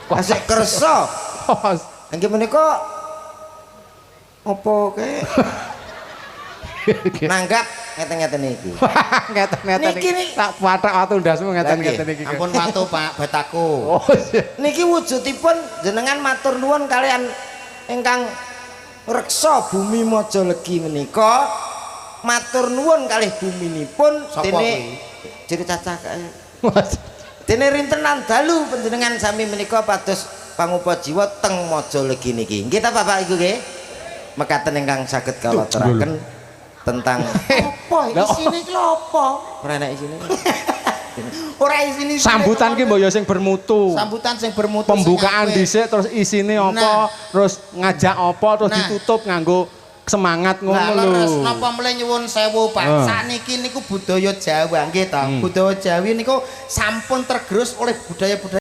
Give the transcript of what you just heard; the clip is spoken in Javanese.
Asik kersa. Nggih menika apa kae? Nanggap ngeten-ngeten iki. Ngeten-ngeten Niki iki. Tak pathak watu ndasmu ngeten-ngeten iki. Ampun watu, Pak, bataku. Oh, iya. Niki wujudipun jenengan matur nuwun kalian ingkang ngreksa bumi Mojo Legi menika, matur nuwun kalih buminipun. Sapa Dene kuwi? jere cacah kae. Dene rintenan dalu panjenengan sami menika pados pangupa jiwa teng Mojo Legi niki. Nggih ta, Bapak Ibu, nggih? Mekaten ingkang saged kula aturaken tentang Apa isine iki lho apa? Ora enak isine. Ora isine. Sambutan ki mbok ya sing bermutu. Sambutan sing bermutu. Pembukaan sing apik. Dhisik, terus isine apa, terus ngajak apa, terus ditutup nganggo semangat ngono Lah, lho. Leres, napa mulai nyuwun sewu, Pak. Sakniki niku budaya Jawa nggih ta. Budaya Jawi niku sampun tergerus oleh budaya-budaya